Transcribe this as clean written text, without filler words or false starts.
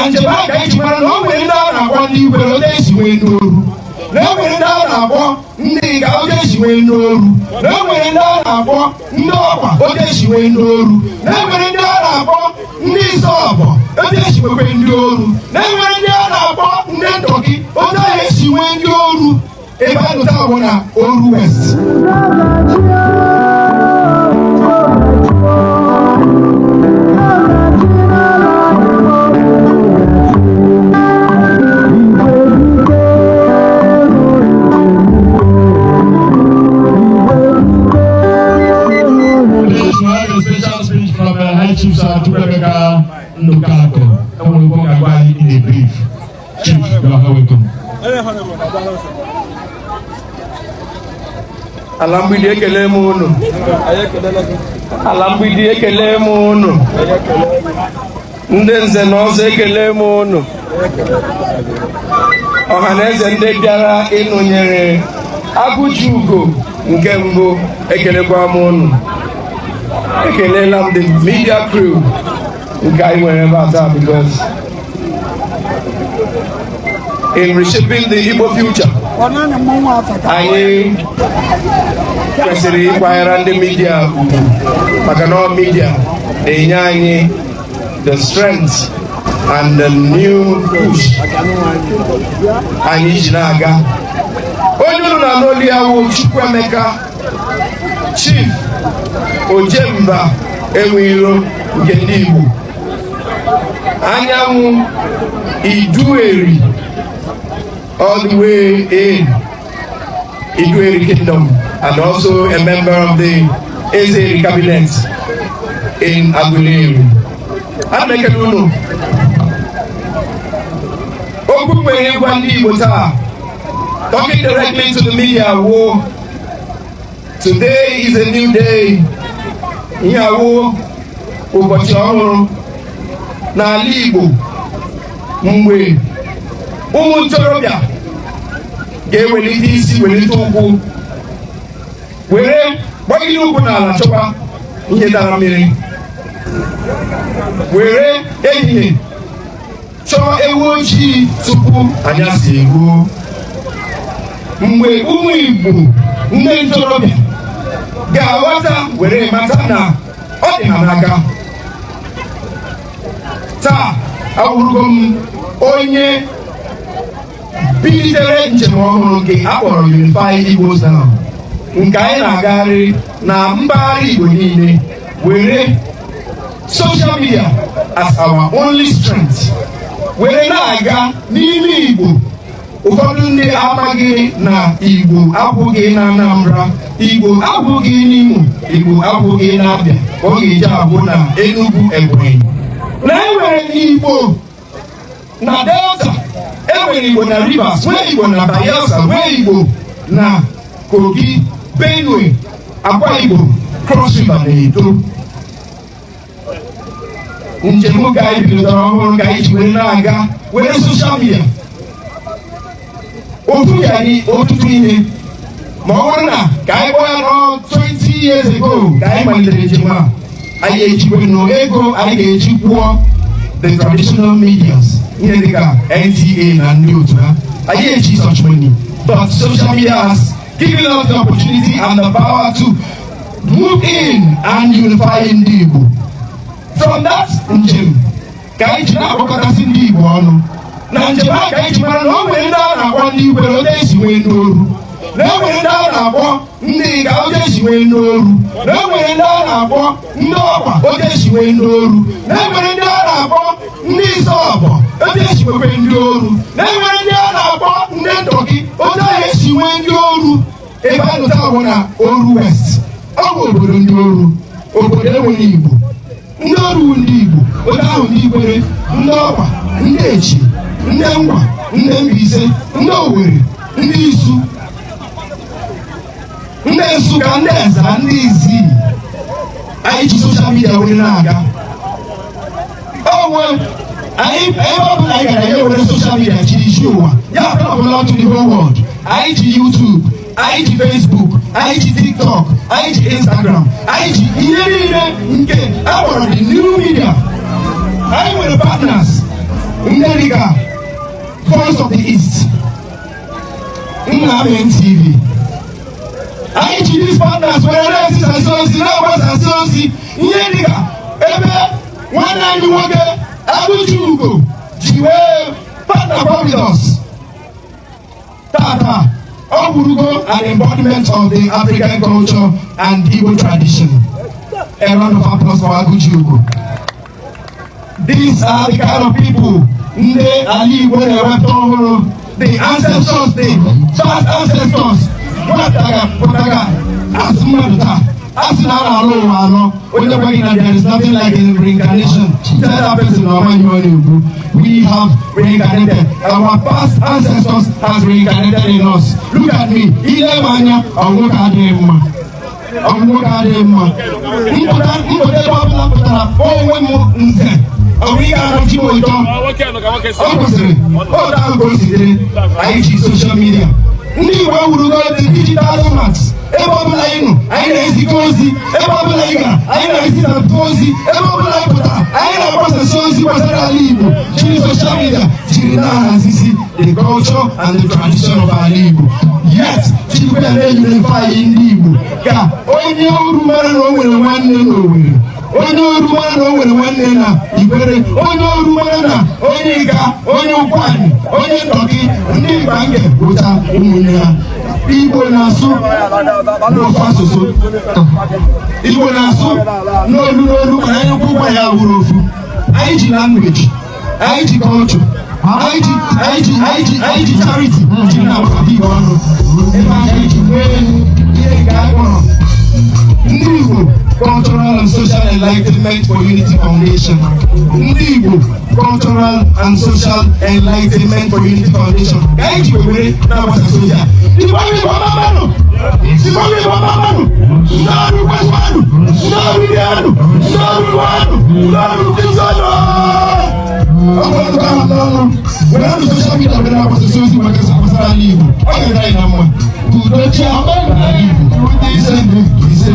Na njem ahụ ka anyị ji mara na o nwere ndị a na-akpọ ndị Ikwere, otu esi nwee ndị oru, na e nwere ndị a na-akpọ ndị Ịga, otu esi nwee ndị oru, na e nwere ndị a na-akpọ ndị Ọkwa, otu esi nwee ndị oru, na e nwere ndị a na-akpọ ndị Isọbọ, otu esi nwekwe ndị oru, na e nwere ndị a na-akpọ ndị Ndọkị, otu ahụ esi nwee ndị oru. Ebe a nụta bụ na Oru West. Please, we have a special speech from High Chief Sir Chukwuemeka Ndukako. And we will go in a brief. Chief, you are welcome. Ala Mgbidi, ekele m unu. Ala Mgbidi, ekele m unu. Ndị nze na ọzọ, ekele m unu. Ọha na eze ndị bịara ịnụnyere Agụji Ugo nke mbụ, ekelekwa m unu. Ekelela m the media crew nke anyị nwere ebe a taa, because in reshaping the Igbo future, anyị kwesịrị ịkwanyere ndị media ugwu, maka na ọ media na-enye anyị the strength and the new push anyị ji na-aga. Onye unu na-anụ olu ya wụ Chukwuemeka Chief Ojemba Enweiro nke ndị Igbo, anyanwụ Idueri, all the way in Idueri Kingdom, and also a member of the Ezeri cabinet in Aguleri. Ana m ekele unu. Okwu nwere ịgwa ndị Igbo taa, talking directly to the media, wo today is a new day. Ihe awụ ụbọchị ọhụrụ n'ala Igbo, mgbe ụmụ ntorobịa ga-ewelite isi, welite ụkwụ, were gbagide ụkwụ n'ala chọba ihe dara mmiri, were ehihie chọọ ewu ojii tupu anyasị eruo, mgbe ụmụ Igbo ndị ntorobịa ga-aghọta were mata na ọ dị ha n'aka. Taa awụrụgo m onye bilitere njem ọhụrụ nke a kpọrọ Unify Igbos Now, nke anyị na-agagharị na mpaghara Igbo niile, were social media as our only strength were na-aga n'ime Igbo. Ụfọdụ ndị amaghị na Igbo akwụghị na Anambra, Igbo akwụghị n'Imo, Igbo akwụghị na Abịa, ka ọ ga-eji agwụ na Enugu, Ebonyi, na enwere Igbo na Delta, enwere Igbo na Rivers, nwee Igbo na Bayelsa, nwee Igbo na Kogi, Benue, Akwa Ibom, Cross River na Edo. Njem ka anyị bidoro ọhụrụ ka anyị ji were na-aga, were social media ofu ya anyị ọtụtụ ihe. Ma ọ bụrụ na ka anyị kpọọ ya nọ 20 years ago ka anyị malitere njem a, anyị ejikwenụ ego anyị ga-eji kwụọ the traditional medias, ihe dịka NTA na ndị otu ha. Anyị eji such money, but social media has given us the opportunity and the power to move in and unify ndị Igbo. From that njem ka anyị ji na-akpọkọtasị ndị Igbo ọnụ. Na njem ahụ ka anyị ji mara na o nwere ndị a na-akpọ ndị Ikwere, otu esi nwee ndị oru, na e nwere ndị a na-akpọ ndị Ịga, otu esi nwee ndị oru, na e nwere ndị a na-akpọ ndị Ọkwa, otu esi nwee ndị oru, na e nwere ndị a na-akpọ ndị Isọbọ, otu esi nwekwe ndị oru, na e nwere ndị a na-akpọ ndị Ndọkị, otu ahụ esi nwee ndị oru. Ebe a nụta bụ na Oru West, ọ bụ obodo ndị oru, obodo enweghị Igbo. Ndị oru ndị Igbo, otu ahụ ndị Ikwere, ndị Ọkwa, ndị Echi, ndị Ngwa, ndị Mbaise, ndị Owere, ndị Isu, ndị Nsụka, ndị Eza, ndị Izi. Anyị ji social media were na-aga onwe anyị. Ebe ọ bụla anyị gara, ya were social media jiri isi ụwa ya ọbụla to the whole world. Anyị ji YouTube, anyị ji Facebook, anyị ji TikTok, anyị ji Instagram, anyị ji ihe niile nke a kpọrọ the new media. Anyị nwere partners Ndị dịka Voice of the East, Nna TV. Anyị ji these partners were na-ezisasị ozi, na-agbasasị ozi, ihe dịka ebe nwanne anyị nwoke Agụchi Ugo ji wee partner with us. Tata ọ bụrụgo an embodiment of the African culture and Igbo tradition. A round of applause for Aguchi Ugo. These are the kind of people ndị ala Igbo na-ewepụta ọhụrụ. The ancestors, the past ancestors wepụtara pụtara asụ mmadụ taa. A sị na a na-alụ ụwa anọ. Onye gwa gị na there is nothing like a reincarnation, tell that person na ọma ihe ọ na-ekwu. We have reincarnated. Our past ancestors has reincarnated in us. Look at me. Ile m anya, ọ nwoke adịghị mma, ọ nwoke adịghị mma. Mpụta mpụta, ebe ọbụla pụtara onwe m nze, ọ bụ ihe arụchi m ụtọ. Ọ kwụsịrị otu ahụ ka o si dịrị. Anyị ji social media, ndị Igbo wurugo the digital nomads. Ebe ọbụla anyị nọ, anyị na-ezikọ ozi. Ebe ọbụla anyị gara, anyị na-ezipụta ozi. Ebe ọbụla anyị pụtara, anyị na-agbasasị ozi gbasara ala Igbo, jiri social media jiri na-ahazisi the culture and the tradition of ala Igbo, yet jirikwa ya na-unify ndị Igbo, ka onye oru mara na o nwere nwanne n'Owerri, onye oru mara na o nwere nwanne na Ikwere, onye oru mara na onye Ịga, onye Ụkwani, onye Ndọkị, ndị Igbange bụcha ụmụnne ha. Igbo na-asụ n'ofu asụsụ, Igbo na-asụ n'olu n'olu, mana anyị kwụ ụgwọ ya wuru ofu. Anyị ji language, anyị ji culture, anyị ji charity jiri na-agbakọta Igbo ọnụ. Ebe anyị ji nwee ihe nke anyị kpọrọ Ndị Igbo Cultural and Social Enlightenment for Unity Foundation. Ndị Igbo Cultural and Social Enlightenment for Unity Foundation ka anyị ji were na-agbasasị ozi a. Igbo, Igbo mamanụ! Igbo, Igbo mamanụ! Ndị ọrụ kwesịrị, ndị ọrụ rianụ, ndị ọrụ nwanụ, ndị ọrụ kwesịrị. Ọ bụrụ na ahụ n'ọnụ were ndụ social media were na-agbasasị ozi maka gbasara ala Igbo, ọ ga-adị anyị na mma ka udo chia n'ala Igbo. Ise, ise,